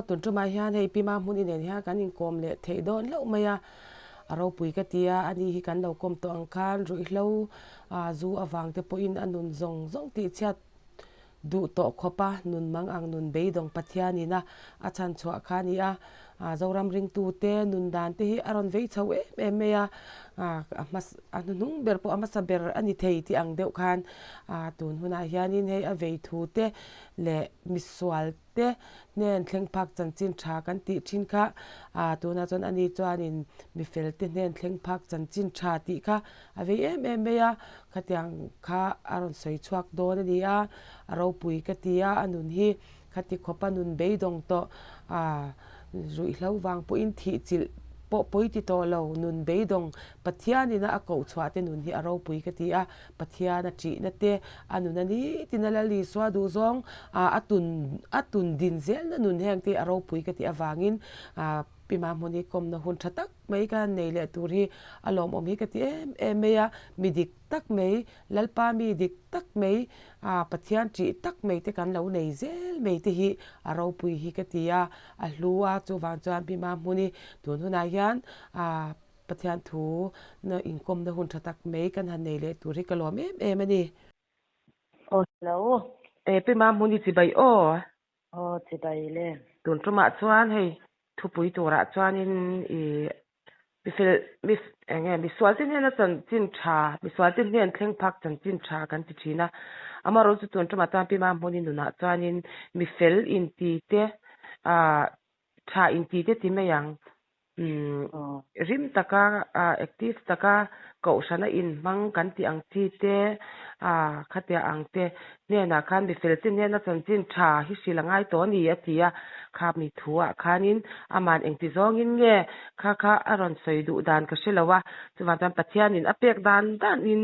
Tun tumah hian hei Pi Mahmuni nen hian kan inkawm leh theih dawn hlauh mai a, a ropui ka ti a, ani hi kan lo kawm tawh ang khan ruihhlo zu avang te pawhin a nun zawng zawng tihchhiat duh tawh khawp a, nun mang ang nun beidawng Pathianin a a chhan chhuah kha a ni a, Zoram ringtute nun dan te hi a rawn vei chho em em mai a, a hmasa a hnuhnung ber pawh a hmasa ber a ni thei tih ang deuh khan tun hunah hianin hei a vei thu te leh misual te hnen thleng phak chanchin tha kan tih thin kha tunah chuan ani chuanin mifel te hnen thleng phak chanchin tha tih kha a vei em em mai a, khatiang kha a rawn sawi chhuak dawn a ni a, a ropui ka ti a, a nun hi khati khawpa nun beidawng tawh ruihhlo vang pawhin thih chilh pawh pawi ti tawh lo nun beidawng Pathianina a koh chhuah te nun hi a ropui ka ti a, Pathian a ṭihna te a nun a ni tina Lal Isua duhzawng a tun a tun din zelna nun heng te a ropui ka tih avangin Pi Mahmuni kawmna hun ṭha tak mai ka nei leh tur hi a lawmawm hi ka ti em em mai a, mi dik tak mai, Lalpa mi dik tak mai, Pathian ṭih tak mai te kan lo nei zel mai te hi a ropui hi ka ti a, a hlu a, chuvang chuan Pi Mahmuni tun hunah hian Pathian thu na inkawmna hun tha tak mai kan han nei leh tur hi ka lawm em em a ni. Aw hello. E Pi Mahmuni chibai aw. Aw chibai le. Tun tumah chuan hei thupui turah chuanin i mifel mi eng nge misual te hnena chanchin tha misual te hnen thleng phak chanchin tha kan ti thin a. Amaherawhchu chu tun tumah chuan Pi Mahmuni nunah chuanin mifel inti te ah tha inti te ti mai ang. Rim taka active taka kohhrana inhmang kan tih ang chi te khatia ang te hnenah khan mifel te hnena chanchin tha hi hrilh a ngai tawh a ni a ti a, kha mi thu ah khanin aman engti zawngin nge kha kha a rawn sawi duh dan ka hre lo a, chuvang chuan Pathianin a pek dan danin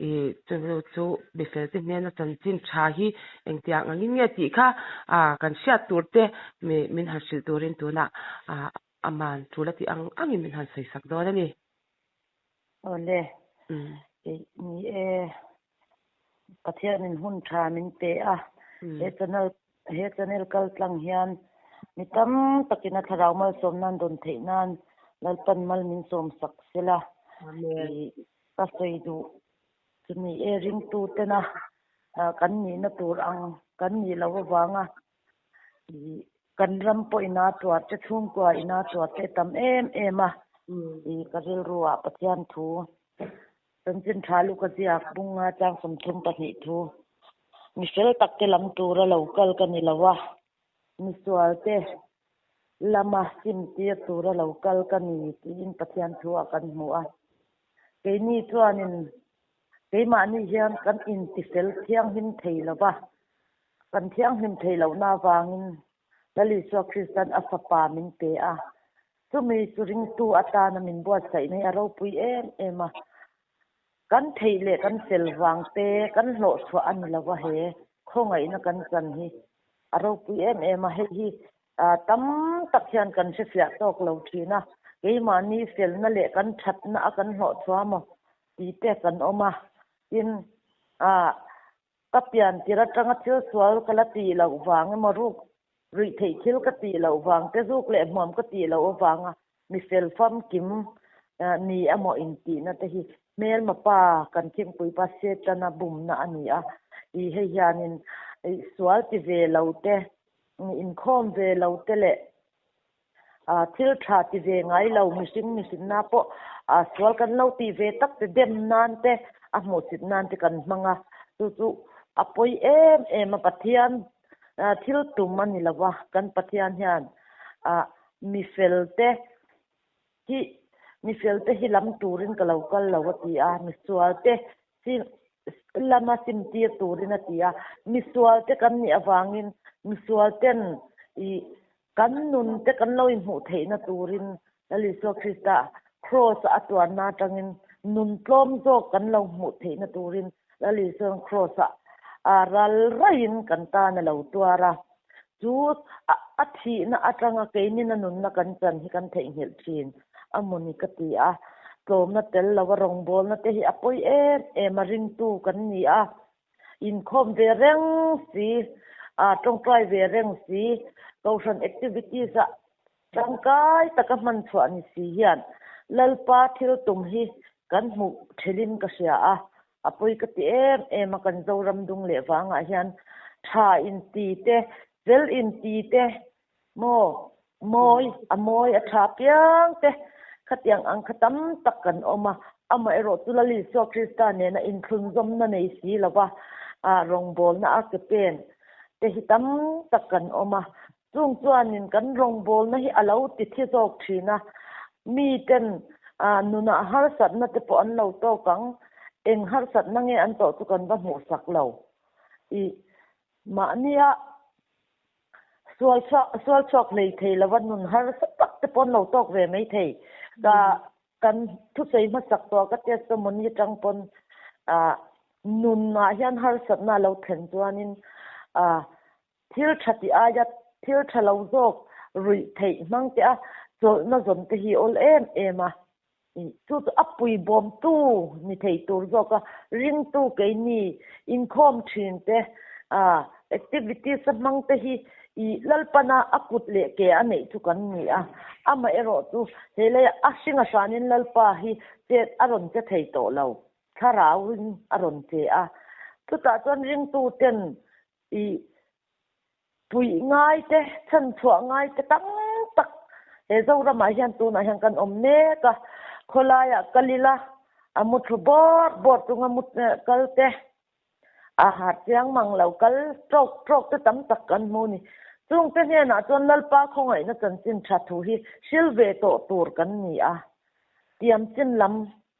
ih chu chu mifel te hnena chanchin tha hi engtiang angin nge tih kha kan hriat tur te min han hrilh turin tunah Aman tul a tih ang angin min han sawi sak dawn a ni. Awle, ni e, Pathianin hun tha min pe a, he channel he channel kal tlang hian mi tam takin a thlarau malsawm nan dawn theih nan Lalpan mal min sawm sak sela i ka sawi duh chu ni e, ringtu tena kan nihna tur ang kan nih loh avanga Kan ram pawh ina tuar te, chhungkua ina tuar te tam em em a. Ka rilru ah Pathian thu chanchin tha lu ka ziak bunga chang 32 thu mi fel tak te lam tura lo kal ka ni lo a, misual te lama sim tir tura lo kal ka ni tiin Pathian thu ah kan hmu a. Keini chuanin keimahni hian kan intifel thianghlim thei lo va. Kan thianghlim theih lohna avangin Lal Isua Kristan a Fapa min pe a, chumi chu ringtu atana min buatsaihna hi a ropui em em a. Kan theih leh kan fel vang te kan hlawhchhuah a ni lo va, he khawngaihna kan chan hi a ropui em em a. Hei hi tam tak hian kan hrefiah tawk lo thin a, keimahni felna leh kan thatna a kan hlawhchhuah maw tih te kan awm a, tin Ka pian tir atanga thil sual ka la tih loh vang emaw ruk ruih theih thil ka tih loh vang te zuk leh hmuam ka tih loh avanga mi fel famkim ni emaw intihna te hi hmelma pa kan thingpui pa Setana bumna a ni a. I hei hianin sual ti ve lo te, inkhawm ve lo te leh Thil tha ti ve ngai lo mihring mihrinna pawh sual kan lo tih ve tak te dem nan te a hmuhsit nan te kan hmang a, chu chu a pawi em em a, Pathian thil tum a ni lo va, kan Pathian hian mi fel te hi mi fel te hi lam turin ka lo kal lo a ti a, misual te lama simtir turin a ti a, misual te kan nih avangin misual ten ih Kan nun te kan lo inhmuh theihna turin Lal Isua Krista Kraws a tuanna atangin nun tlawm zawk kan lo hmuh theihna turin Lal Isua'n Kraws ah ral raiin kan tan a lo tuar a. Chu a thihna atanga keinin a nunna kan chan hi kan theihnghilh thin a mawni ka ti a. Tlawmna tel lova rawngbawlna te hi a pawi em em a ringtu kan ni a. Inkhawm ve reng si, tawngtai ve reng si. Kohhran activities ah tangkai taka hman chhuah ni si hian Lalpa thil tum hi kan hmuh thelin ka hria a, a pawi ka ti em em a kan Zoram dung leh vangah hian tha inti te, fel inti te maw mawi a mawi a tha piang te khatiang ang kha tam tak kan awm a, amaherawh chu Lal Isua Krista nena inthlunzawmna nei si lova rawngbawlna a ke pen te hi tam tak kan awm a, chung chuanin kan rawngbawlna hi a lo ti thi zawk thin a, miten nunah harsatna te pawh an lo tawk ang, eng harsatna nge an tawh chu kan va hmuhsak lo. I mahnia sual chhuak sual chhuak hlei thei lova nun harsa tak te pawh an lo tawk ve mai thei. Ka kan thusawi hmasak tawh ka testimony atang pawn ah nunah hian harsatna a lo thlen chuanin ah thil tha tih aia thil tha lo zawk ruih theih hmang te a chawlhna zawn te hi awl em em a. Chu chu a pui bawmtu ni thei tur zawk a, ringtu keini inkhawm thin te, activities a hmang te hi i Lalpana a kut leh ke a neih chu kan ni a. Amaherawh chu he leiah a hring a hranin Lalpa hi chet a rawn che thei tawh lo, thlarauin a rawn che a. Chutah chuan ringtu ten i Puih ngai te, chhanchhuah ngai te tam tak he Zoramah hian tunah hian kan awm mek a, khawlaiah kal ila a mu thlu bawr bawr chunga mu kal te, a har chiang mang lo kal tawk tawk te tam tak kan hmu a ni. Chungte hnenah chuan Lalpa khawngaihna chanchin tha thu hi hril ve tawh tur kan ni a, tiam chin lam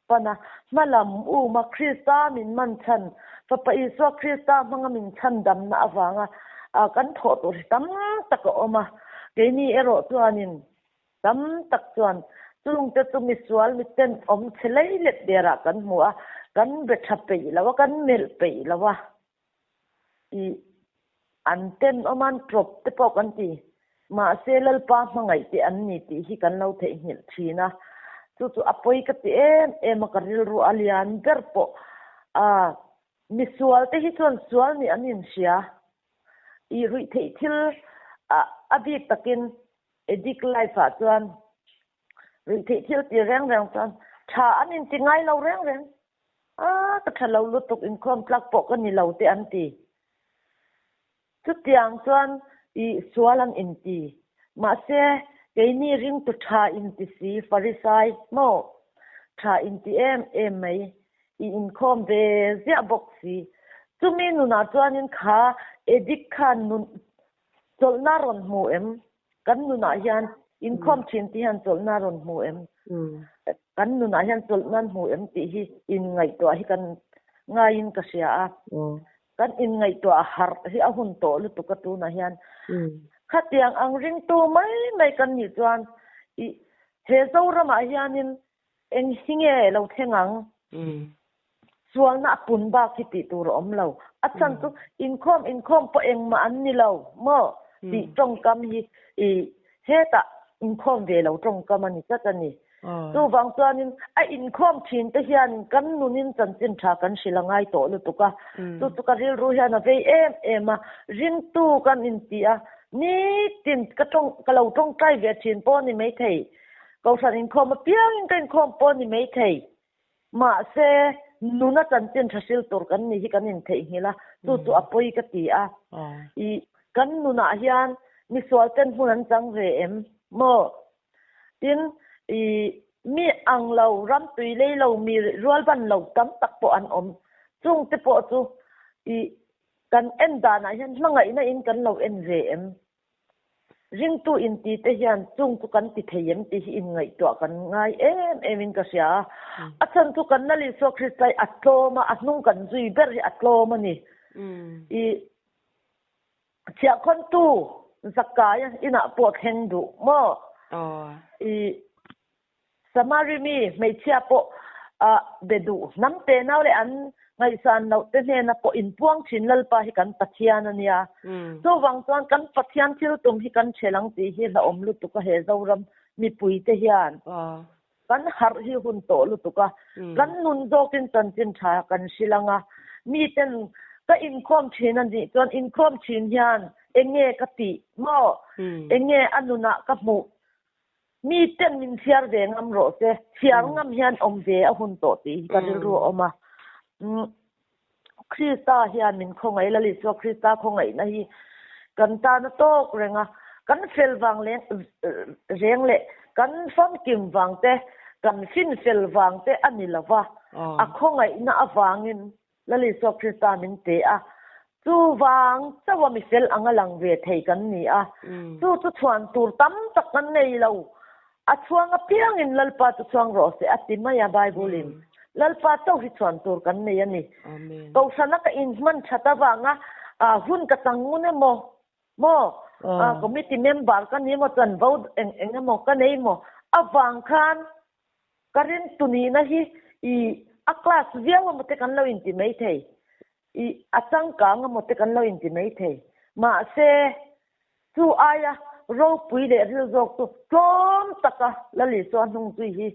Pan a, hma lam um a, Krista min man chhan, Fapa Isua Krista hmanga min chhan damna avanga kan thawh tur hi tam tak a awm a. Keini erawh chuanin tam tak chuan chungte chu misual miten awm chhe lei let derah kan hmu a, kan be tha peih lo a, kan melh peih lo a. I an tenawm an tawp te pawh kan ti. Mahse Lalpa hmangaih te an ni tih hi kan lo theihnghilh thin a. Chu chu a pawi ka ti em em a, ka rilru a lian ber pawh a misual te hi chuan sual nih an inhria. I ruih theih thil a bik takin addict life ah chuan ruih theih thil ti reng reng chuan tha an inti ngai lo reng reng. A, ka tha lo lutuk, inkhawm tlak pawh ka ni lo te an ti. Chutiang chuan i sual an inti. Mahse, keini ringtu tha inti si, Farisai maw? Tha inti em em mai, i inkhawm ve ziah bawk si. Chumi nunah chuanin kha addict khan nun chawlhna rawn hmu em? Kan nunah hian inkhawm thin te hian chawlhna rawn hmu em? Kan nunah hian chawlhna an hmu em tih hi inngaihtuah hi kan ngaiin ka hria a. Kan inngaihtuah harh hi a hun tawh lutuk a tunah hian. Khatiang ang ringtu mai mai kan nih chuan i he Zoramah hianin eng hi nge lo thleng ang? Sualna a pun bak hi tih tur a awm lo. A chhan chu inkhawm inkhawm pawh engmah an ni lo maw tih tawngkam hi i hetah inkhawm ve lo tawngkam a ni tlat a ni. Chuvang chuanin a inkhawm thin te hian kan nunin chanchin tha kan hrilh a ngai tawh lutuk a. Chu chu ka rilru hian a vei em em a, ringtu kan inti a, nitin ka tawng ka lo tawngtai ve thin pawh a ni maithei. Kohhran inkhawm apiangin ka inkhawm pawh a ni maithei. Mahse, nuna chanchin tha hril tur kan nih hi kan intheihnghilh a, chu chu a pawi ka ti a. I kan nunah hian misual ten hmun an chang ve em maw? Tin, i mi ang lo, ram tui lei lo, mi rual ban lo tam tak pawh an awm. Chung te pawh chu i kan en danah hian hmangaihna in kan lo en ve em? Ringtu inti te hian chung chu kan ti thei em tih hi inngaihtuah kan ngai em em in ka hria a. A chhan chu kan Lal Isua Krista hi a tlawm a, a hnung kan zui ber hi a tlawm a ni. I chhiahkhawntu Zakaia inah pawh thleng duh maw? I Samari mi hmeichhia pawh be duh hnam te nau leh an ngaihsan loh te hnena pawh inpuang thin Lalpa hi kan Pathian a nia. Chuvang chuan kan Pathian thil tum hi kan ṭhel ang tih hi hlauhawm lutuk a he Zoram mipui te hian kan harh hi hun tawh lutuk a. Kan nun zawkin chanchin ṭha kan hrilh ang a, miten ka inkhawm ṭhin a nih chuan inkhawm ṭhin hian. Enge ka tih maw? Enge a nunah ka hmuh? Mi ten min chhiar ve ngam rawh se, chhiar ngam hian awm ve a hun tawh tih hi ka rilru a awm a. Krista hian min khawngaih la, Isua Krista khawngaihna hi kan tan a tawk reng a, kan fel vang leng reng leh kan famkim vang te, kan finfel vang te a ni lo va, a khawngaihna avangin Lal Isua Krista min pe a, chuvang chauha mifel anga lang ve thei kan ni a, chu chu chhuan tur tam tak kan nei lo. A chhuang apiangin Lalpa chu chhuang rawh se a ti mai a Bible-in. Lalpa chauh hi chhuan tur kan nei a ni. Kohhrana ka inhman that avanga hun ka chang ngun emaw maw, committee member ka ni emaw chanvo eng eng emaw ka nei emaw avang khan Ka rin tunihna hi i a class viau emaw te kan lo inti mai thei, i a changkang emaw te kan lo inti mai thei. Mahse, chu aia ropui leh ril zawk chu tlawm taka Lal Isua hnungzui hi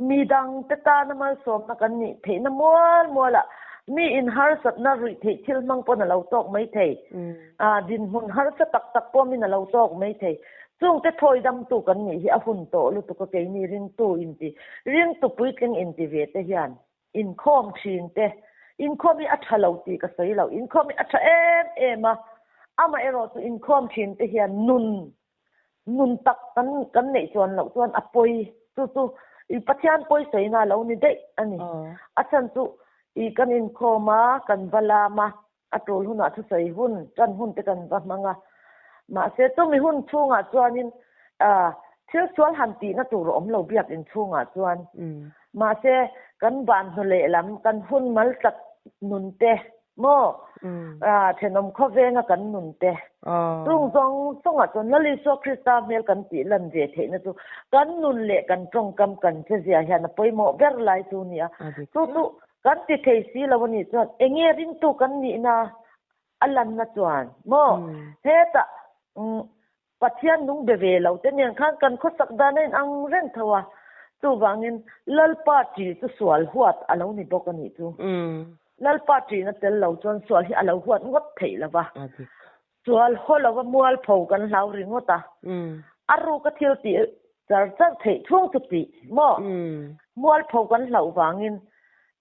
midangte tana malsawmna kan nih theihna mual mualah mi in harsatna ruih theih thil hmang pawn a lo tawk mai thei, dinhmun harsa tak tak pawh min a lo tawk mai thei. Chungte thawi damtu kan nih hi a hun tawh lutuk a keini ringtu inti, ringtu puitling inti ve te hian inkhawm thin te, inkhawm hi a tha lo tih ka sawi lo, inkhawm hi a tha em em a, amaherawh chu inkhawm thin te hian nun, nun tak kan kan neih chuan loh chuan a pawi, chu chu i Pathian pawi sawina a lo ni daih a ni. A chhan chu i kan inkhawm a, kan va lam a, A tul hunah thusawi hun, tan hun te kan va hmang a. Mahse, chumi hun chhungah chuanin thil sual han tihna tur a awm lo biakinn chhungah chuan. Mahse, kan ban hnu lehlam, kan hun mal tlat nun te maw, thenawm khawvenga kan nun te, chung zawng zawngah chuan Lal Isua Krista hmel kan tih lan ve theihna chu kan nun leh kan tawngkam kan chezia hian a pawimawh ber lai chu a ni a. Chu chu Kan ti thei si lo a nih chuan enge ringtu kan nihna a lanna chuan maw hetah Pathian nung be ve lo te nen khan kan khawsak dan a inang reng tho a, chuvangin Lalpa ṭi chu sual huat a lo ni bawk a nih chu. Lalpa ṭihna tel lo chuan sual hi a lo huat ngawt theih lo va. Sual haw lova mualpho kan hlau ringawt a, a ruka thil tih char char theih chhung chu tih maw? Mualpho kan hlauh vangin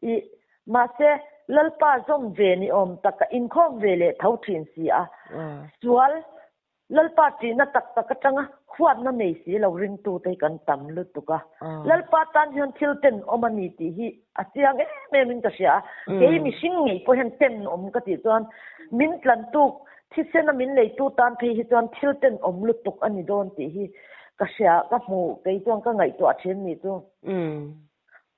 i mahse Lalpa zawm ve ni awm tak a inkhawm ve leh tho thin si a, sual Lalpa tihna tak tak atanga huatna nei si lo ringtute hi kan tam lutuk a, Lalpa tan hian thil tenawm a ni tih hi a chiang em em in ka hria a, kei mihring ngei pawh hian tenawm ka tih chuan min tlantuk thisena min leitu tan phei hi chuan thil tenawm lutuk a ni dawn tih hi ka hria, ka hmu kei chuan ka ngaihtuah thin ni chu.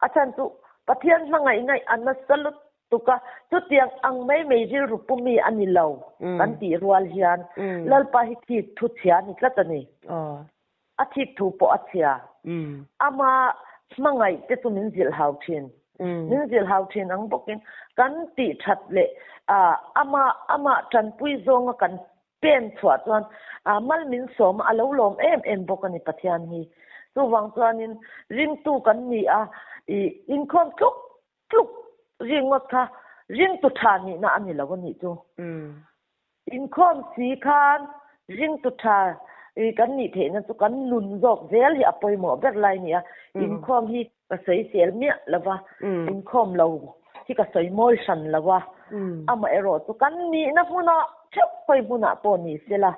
A chhan chu Pathian hmangaih ngaih a nasa lutuk a, chutiang ang mai mai rilru pumi a ni lo kan tih rual hian Lalpa hi thik thu chhia a ni tlat a ni. A thik thu pawh a chhia. Ama hmangaih te chu min zilh hau thin. Min zilh hau thin ang bawkin kan tih that leh ama amah tanpui zawnga kan pen chhuah chuan mal min sawm a, a lo lawm em em bawk a ni Pathian hi. Chuvang chuanin ringtu kan ni a, ih inkhawm tluk tluk ringawt kha ringtu tha nihna a ni lo a nih chu. Inkhawm si khan ringtu tha kan nih theihna chu kan nun zawk zel hi a pawimawh ber lai a ni a. Inkhawm hi ka sawisel miah lo va, inkhawm lo hi ka sawi mawi hran lo a. Amaherawh chu kan nihna hmunah theuh khawi hmunah pawh ni sela,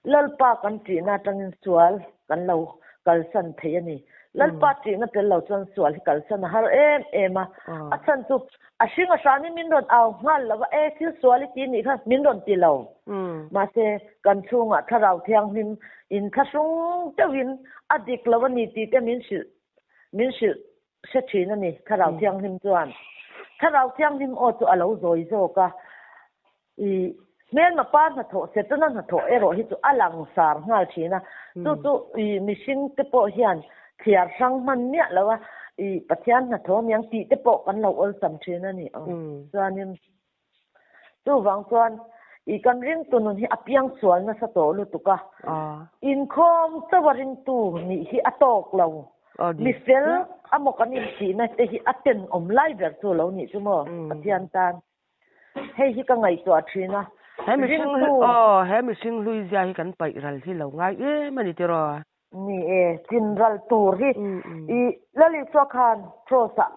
Lalpa kan ṭihna atangin sual kan lo kalsan thei a ni. Lalpa ṭihna tel lo chuan sual hi kalsan a har em em a. A chhan chu A hring a hranin min rawn au nghal lo va, E, thil sual i ti nih kha min rawn ti lo. Mahse, kan chhungah Thlarau Thianghlim in thlahrung deuhin a dik lo a ni tih te min hrilh, min hrilh hre thin a ni, Thlarau Thianghlim chuan. Thlarau Thianghlim aw chu a lo zawi zawk a. I hmelma pa hnathawh, Setana hnathawh erawh hi chu a langsar nghal thin a. Chu chu i mihring te pawh hian thliar hrang hman miah lo a, i Pathian hnathawh aniang tih te pawh kan lo awlsam thin a ni. Chuanin chuvang chuan i kan ringtu nun hi a piangsual nasa tawh lutuk a. Inkhawm chauha ringtu nih hi a tawk lo. Mifel amaw kan intihna te hi a tenawm lai ber chu lo nih chu maw Pathian tan. Hei hi ka ngaihtuah thin a. He mihring Ringtu. aw he mihring hlui zia hi kan paih ral hi lo ngai em a ni tiraw? Ni e, chin ral tur hi i Lal Isua khan Cross ah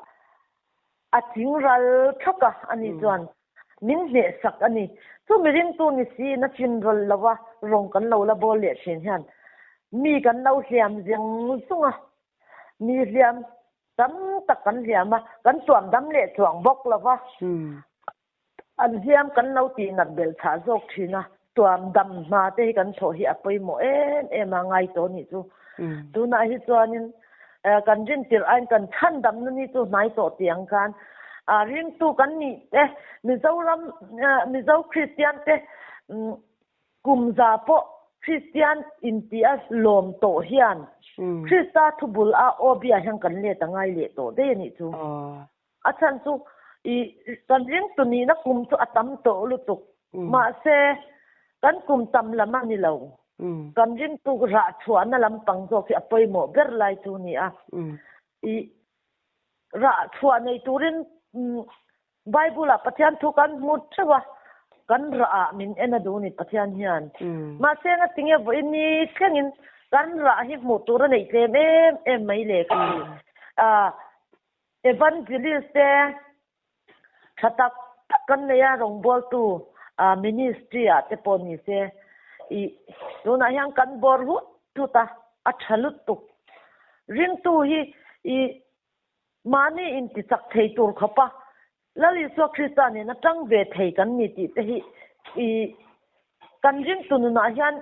a ching ral thak a, ani chuan min hneh sak a ni. Chu mi ringtu ni siin a chin ral lo a, rawng kan lo la bawl leh thin hian mi kan lo hliam zeng zung a, mi hliam tam tak kan hliam a, kan tuam dam leh chuang bawk lo va. An hliam kan lo tih nat belh chhah zawk thin a, tuam dam hna te hi kan thawh hi a pawimawh em em a ngai tawh nih chu. Tunah hi chuanin kan rintirh aiin kan chhan damna ni chu hnai tawh tih ang khan ringtu kan nih te Mizoram Mizo Kristian te kum za pawh Kristian intih a lawm tawh hian Krista thubul a aw biah hian kan let a ngai leh tawh daih a nih chu. A chhan chu i kan ringtu nihna kum chu a tam tawh lutuk. Mahse, kan kum tam lam a ni lo. Kan ringtu rah chhuahna lampang zawk hi a pawimawh ber lai chu a ni a. I rah chhuah nei turin Bible-ah Pathian thu kan hmu theuh a, kan rah ah min en a duh ni Pathian hian. Mahse, ngatinge vawiin ni thlengin kan rah hi hmuh tur a neih tlem em em mai le ka ti. Evangelist te tha tak tak kan nei a, rawngbawltu ministry ah te pawh ni se ih tunah hian kan bawr hut hut a, a tha lutuk. Ringtu hi ih mahni intichak thei tur khawp a, Lal Isua Krista nena tang ve thei kan ni tih te hi ih kan ringtu nunah hian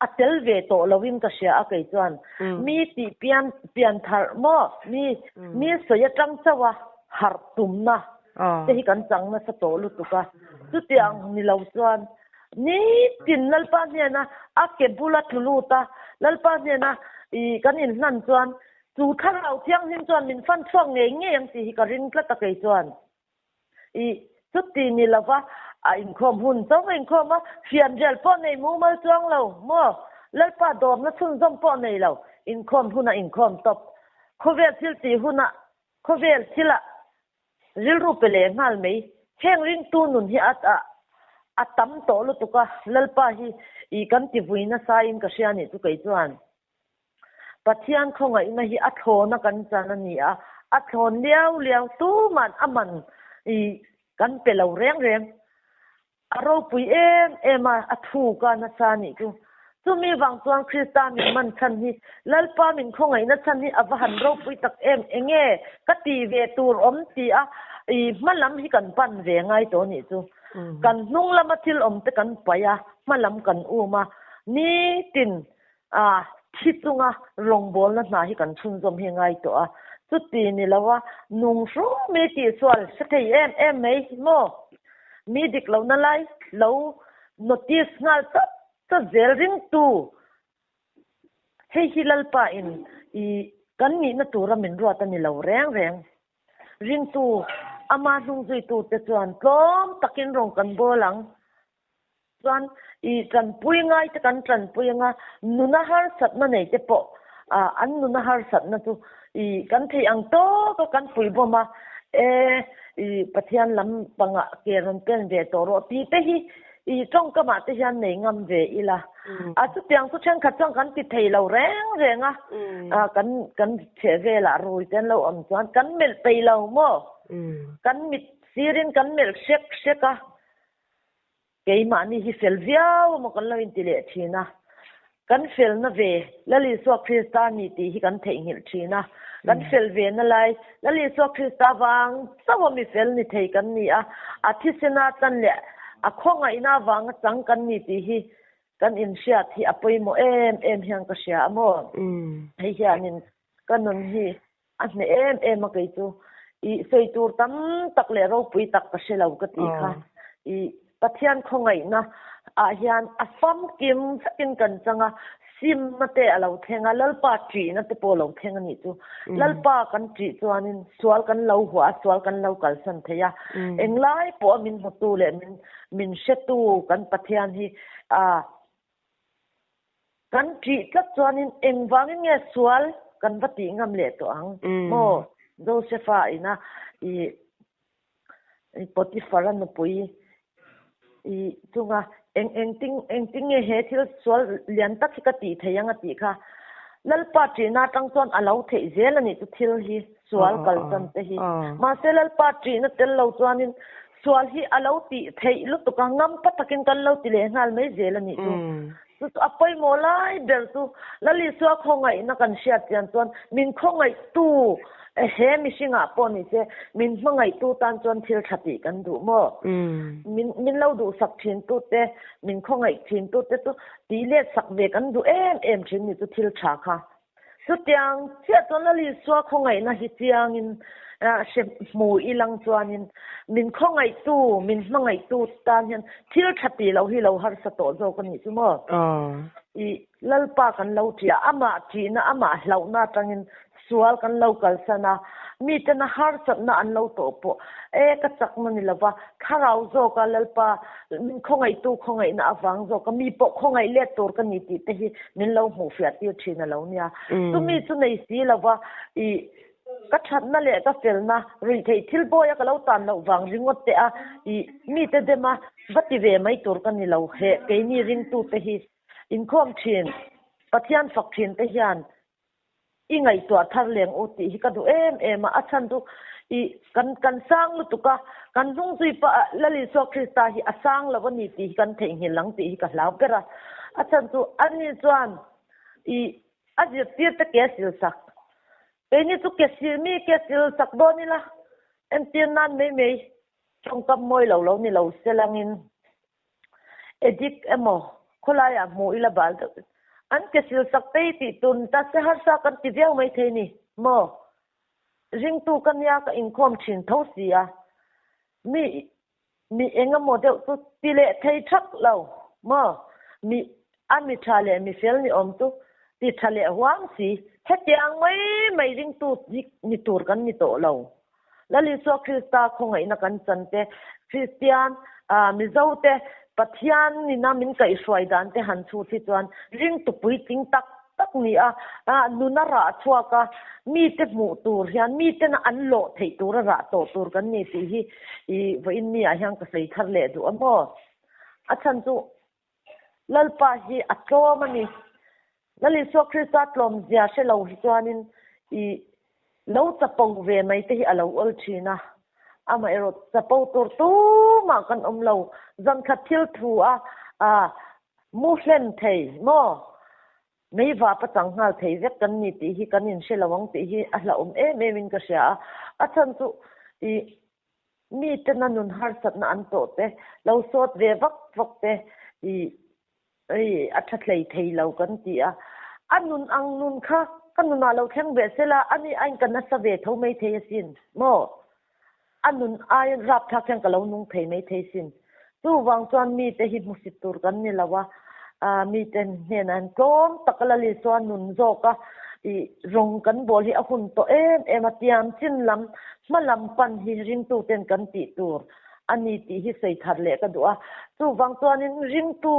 A tel ve tawh lo in ka hria a kei chuan mi tih pian pian tharh maw mi mi sawi atang chauh a harh tumna te hi kan chang nasa tawh lutuk a chutiang ni lo chuan nitin Lalpa hnena a ke bula tlu lut a Lalpa hnena ih kan inhlan chuan chu thlarau thianghlim chuan min fan chhuak ngei ngei ang tih hi ka ring tlat a kei chuan. I chuti ni lova a inkhawm hun chauh a inkhawm a, fianrial pawh nei mumal chuang lo maw? Lalpa dawrna chhunzawm pawh nei lo, inkhawm hun a inkhawm tawp. Khawvel thil tih hunah khawvel thilah rilru pe leh nghal mai. Heng ringtu nun hi a a tam tawh lutuk a, Lalpa hi i kan ti vui nasa in ka hria nih chu kei chuan. Pathian khawngaihna hi a thlawna kan chan a ni a, a thlawn liau liau tuman a man i kan pe lo reng reng. A ropui em em a, a thuk a nasa a nih chu. Chumi vang chuan Krista min man chhan hi, Lalpa min khawngaihna chhan hi a va han ropui tak em, enge ka tih ve tur awm ti a i hma lam hi kan pan ve ngai tawh a nih chu. Kan hnung lama thil awm te kan paih a, hma lam kan um a, nitin A, thi chunga rawngbawlna hna hi kan chhunzawm hi ngai tawh a, chuti ni lo a, nung hrum mi tihsual hre thei em em mai maw? Mi dik lohna lai lo notice nghal chat chat zel ringtu hei hi Lalpa in i kan nihna tura min ruat a ni lo reng reng. Ringtu ama hnungzuitu te chuan tlawm takin rawng kan bawl ang. Chuan i tanpui ngai te kan tanpui anga nuna harsatna nei te pawh an nuna harsatna chu i kan theih ang tawk a kan pui bawm a, e i Pathian lam pangah ke rawn pen ve tawh rawh tih te hi i tawngkamah te hian nei ngam ve ila. A chutiang chu thenkhat chuan kan ti thei lo reng reng a, kan kan chheh velah rui te an lo awm chuan kan melh peih lo maw? Kan mit sirin kan melh hrek hrek a. Keimahni hi fel viau emaw kan lo inti leh thin a, kan felna ve Lal Isua Krista ni tih hi kan theihnghilh thin a, kan fel ve na lai Lal Isua Krista vang chauha mi fel ni thei kan ni a, a thisena chan leh a khawngaihna avanga chang kan ni tih hi kan inhriat hi a pawimawh em em hian ka hria a maw? Hei hianin ka nun hi A hneh em em a kei chu. I sawi tur tam tak leh ropui tak ka hre lo ka tih kha. I Pathian khawngaihna ah hian a famkim vekin kan chang a, simna te a lo thleng a, Lalpa ṭihna te pawh a lo thleng a nih chu. Lalpa kan ṭih chuanin sual kan lo huah a, sual kan lo kalsan thei a. Englai pawh a min hmutu leh min min hretu kan Pathian hi a Kan ṭih tlat chuanin engvangin nge sual kan va tih ngam leh tawh ang maw? Josepha ina i Potiphar-a nupui I chunga eng engtin engtin nge he thil sual lian tak hi ka tih theih ang a tih kha Lalpa ṭihna atang chuan a lo theih zel a nih chu thil hi sual kalsan te hi. Mahse Lalpa ṭihna tel lo chuanin sual hi a lo tih theih lutuk a, ngampa takin kan lo ti leh nghal mai zel a nih chu. Chu chu a pawimawh lai ber chu Lal Isua khawngaihna kan hriat chian chuan min khawngaihtu he mihringah pawh ni se min hmangaihtu tan chuan thil tha tih kan duh maw? Min min lo duhsak thintu te, min khawngaih thintu te chu tih let sak ve kan duh em em thin ni chu thil tha kha. Chutiang chiah chuan Lal Isua khawngaihna hi chiangin hre hmu ilang chuanin min khawngaihtu, min hmangaihtu tan hian thil tha tih loh hi lo harsa tawh zawk a nih chu maw? I Lalpa kan lo ṭih a, amah ṭihna, amah hlauhna atangin sual kan lo kalsan a, mitena harsatna an lo tawh pawh e ka chakna ni lova, thlarau zawka Lalpa min khawngaihtu khawngaihna avang zawka mi pawh khawngaih let tur ka ni tih te hi min lo hmuh fiah tir thin a lo nia. Chumi chu nei si lova i ka thatna leh ka felna ruihtheih thil bawia ka lo tan loh vang ringawt te a i mite dema va ti ve mai tur ka ni lo he keini ringtute hi inkhawm thin Pathian fak thin te hian I ngaihtuah thar leng u tih hi ka duh em em a, a chhan chu i kan kan sang lutuk a, kan hnung zui pah a Lal Isua Krista hi a sang lo a ni tih hi kan theihnghilh ang tih hi ka hlau ber a, a chhan chu ani chuan i a zirtir te ke sil sak, keini chu ke sil mi ke sil sak dawn ila entir nan mai mai tawngkam mawi lo lo ni lo selangin. Addict emaw khawlaiah hmu ila bal deuh an ke sil sak te hi tih tur ni ta se harsa kan ti viau mai thei ni maw? Ringtu ka nia ka inkhawm thin tho si a, mi mi eng emaw deuh chu ti leh thei thak lo maw? Mi a mi tha leh mi fel ni awm chu ti tha leh huam si, hetiang mai mai ringtu ni tur kan ni tawh lo. Lal Isua Krista khawngaihna kan chan te, Kristian, Mizo te Pathian nina min kaihhruai dan te han chhut hi chuan ringtu puitling tak tak ni a, nuna rah chhuak a, mite hmuh tur hian mitena an lawh theih tura rah tawh tur kan ni tih hi i vawiin mi ah hian ka sawi thar leh duh a maw? A chhan chu Lalpa hi a tlawm a ni. Lal Isua Krista tlawmzia hre lo hi chuanin i lo chapo ve mai te hi a lo awl thin a. Amaherawh chapo tur tumah kan awm lo. Zankhat thil thu a mu hlen thei maw? Mei vap a chang nghal thei vek kan ni tih hi kan inhre lo ang tih hi a hlauhawm em em in ka hria a. A chhan chu i Miten a nun harsatna an tawh te, lo sawt ve vak vak te i i a tha hlei thei lo kan ti a. A nun ang nun kha ka nunah lo thleng ve sela ani aiin ka nasa ve tho mai thei asin maw? A nun aiin rapthlak hian ka lo nung thei mai thei sin. Chuvang chuan mite hi hmusit tur kan ni lo a, mite hnenah hian tlawm taka Lal Isua nun zawka i rawng kan bawl hi a hun tawh em em a, tiam chin lam hma lam pan hi ringtuten kan tih tur a ni tih hi sawi thar leh ka duh a. Chuvang chuanin ringtu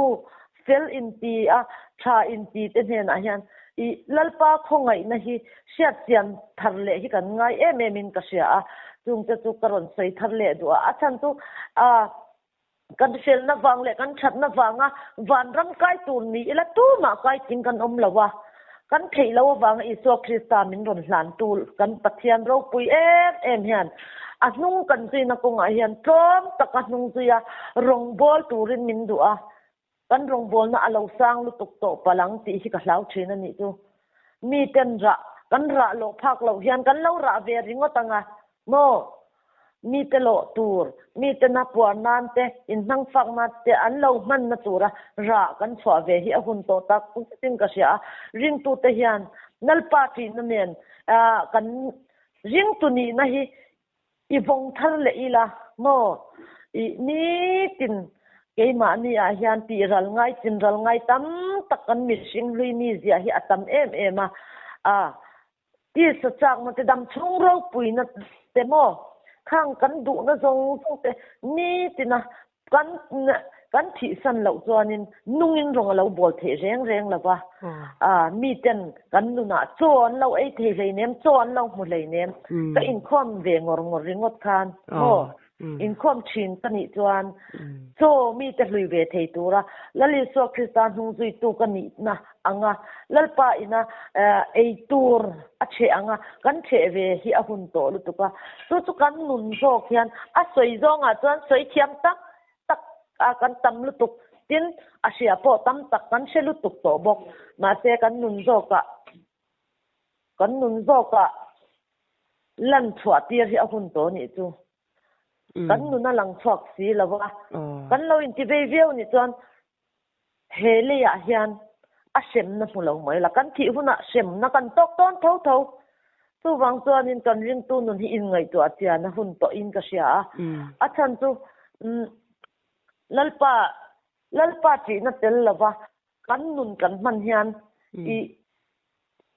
fel inti a, tha inti te hnenah hian i Lalpa khawngaihna hi hriatchian thar leh hi kan ngai em em in ka hria a, chungte chu ka rawn sawi thar leh duh a, a chhan chu ah kan felna vang leh kan thatna vanga vanram kai tur ni ila tumah kai ting kan awm lo a, kan theih loh avanga Isua Krista min rawn hlan tu kan Pathian ropui em em hian a hnung kan zuina kawngah hian tlawm taka hnung zuia rawngbâwl turin min duh a. Kan rawngbawlna a lo sang lutuk tawh palh ang tih hi ka hlau thin a nih chu. Miten rah, kan rah lawh phak loh hian kan lo rah ve ringawt ang a, maw? Mite lawh tur, mitena puar nan te, inhnangfak nan te an lo hmanna tura rah kan chhuah ve hi a hun tawh tak zetin ka hria a. Ringtute hian Lalpa ṭihna nen kan ringtu nihna hi I vawng thar leh ila maw? I nitin keimahni ah hian tih ral ngai chin ral ngai tam tak kan mihring hlui mi ziah hi a tam em em a. A tisa chakna te dam chhung ropuina te maw khang kan duhna zawng zawng te nitina Kan kan thihsan loh chuanin nungin rawng a lo bawl theih reng reng lo va, miten kan nunah chaw an lo ei thei hleinem, chaw an lo hmu hleinem, ka inkhawm ve ngawr ngawr ringawt khan maw? Inkhawm thin ka nih chuan chaw mite hlui ve thei tura Lal Isua Krista hnungzuitu ka nihna anga Lalpa ina ei tur a chheh anga kan chheh ve hi a hun tawh lutuk a. Chu chu kan nun zawk hian a sawi zawngah chuan sawi thiam tak tak a kan tam lutuk. Tin, a hria pawh tam tak kan hre lutuk tawh bawk. Mahse kan nun zawkah kan nun zawkah lan chhuah tir hi a hun tawh nih chu. Kan nun a lang chhuak si lo va, kan lo inti vei viau nih chuan he leiah hian a hremna hmu lo mai la, kan thih hunah hremna kan tawk tawn tho tho. Chuvang chuanin kan ringtu nun hi inngaihtuah chian a hun tawhin ka hria a. A chhan chu Lalpa Lalpa ṭihna tel lova kan nun kan hman hian i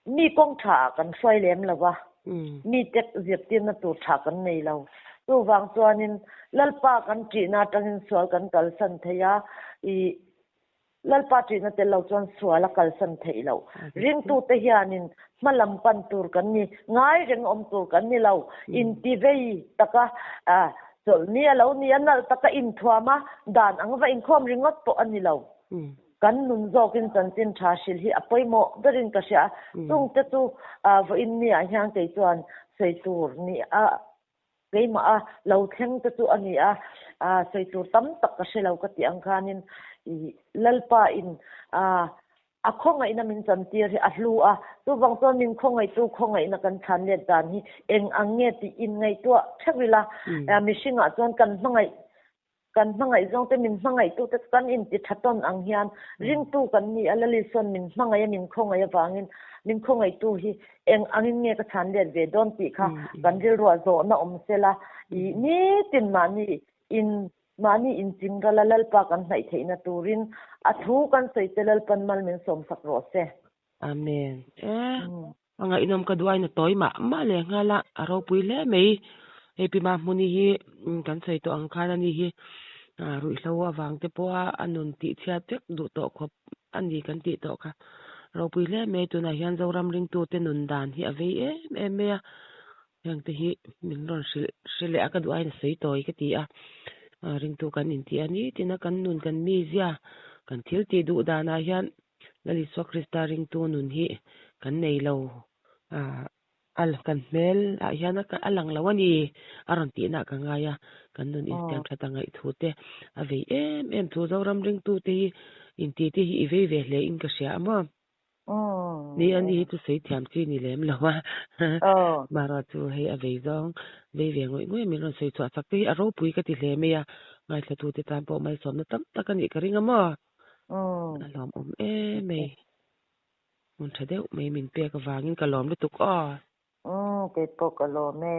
mi kawng tha ah kan hruai lem lo va, mi tek zirtirna tur tha kan nei lo. Chuvang chuanin Lalpa kan ṭihna atangin sual kan kalsan thei a, i Lalpa ṭihna tel lo chuan sual a kalsan theih loh. Ringtute hianin hma lam pan tur kan ni, ngai reng awm tur kan ni lo. Intivei taka chawlhni a lo ni a, nalh taka inthuam a, dan ang va inkhawm ringawt pawh a ni lo. Kan nun zawkin chanchin tha hrilh hi a pawimawh berin ka hria a, chungte chu vawiin niah hian kei chuan sawi tur ni a keimah a lo thleng te chu a ni a, sawi tur tam tak ka hre lo ka tih ang khanin Lalpa in a khawngaihna min chantir hi a hlu a, chuvang chuan min khawngaihtu khawngaihna kan chhan let dan hi eng ang nge tih inngaihtuah theuh ila, mihringah chuan kan hmangaih Kan hmangaih zawngte min hmangaihtute chu kan inti tha tawn ang hian ringtu kan ni a, Laliswan min hmangaih a, min khawngaih avangin min khawngaihtu hi eng angin nge ka chhan let ve dawn tih kha kan rilruah zawhna awm sela, i nitin mahni in mahni inchingral a Lalpa kan hnaih theihna turin a thu kan sawi te Lalpan mal min sawmsak rawh se. Amen. E. A ngaihnawm ka duain a tawi mah mah leh nghal a, a ropui hle mai. Hei Pi Mahmuni hi kan sawi tawh ang khan ani hi ruihhlo avang te pawha a nun tih chhiat vek duh tawh khawp a ni kan tih tawh kha. Ropui hle mai tunah hian Zoram ringtute nun dan hi a vei em em mai a, heng te hi min rawn hrilh hre leh a ka duh aiin a sawi tawi ka ti a, ringtu kan intih a ni tina kan nun kan mizia kan thil tih duh danah hian Lal Isua Krista ringtu nun hi kan nei lo a kan hmel ah hian a lang lo a ni a rawn tihna ah ka ngai a, kan nun insiam that a ngaih thu te a vei em em thu Zoram ringtu te hi inti te hi i vei ve hle in ka hria a maw? Ni a ni hi chu sawi thiam chi ni lem lo a marawh chu hei a vei zawng vei ve ngawih ngawih min rawn sawi chhuah chak te hi a ropui ka ti hle mai a ngaithla tu te tan pawh malsawmna tam tak a nih ka ring a maw? A lawmawm em mai. Hmun tha deuh mai min pek avangin ka lawm lutuk aw. Kei pawh ka lawm e.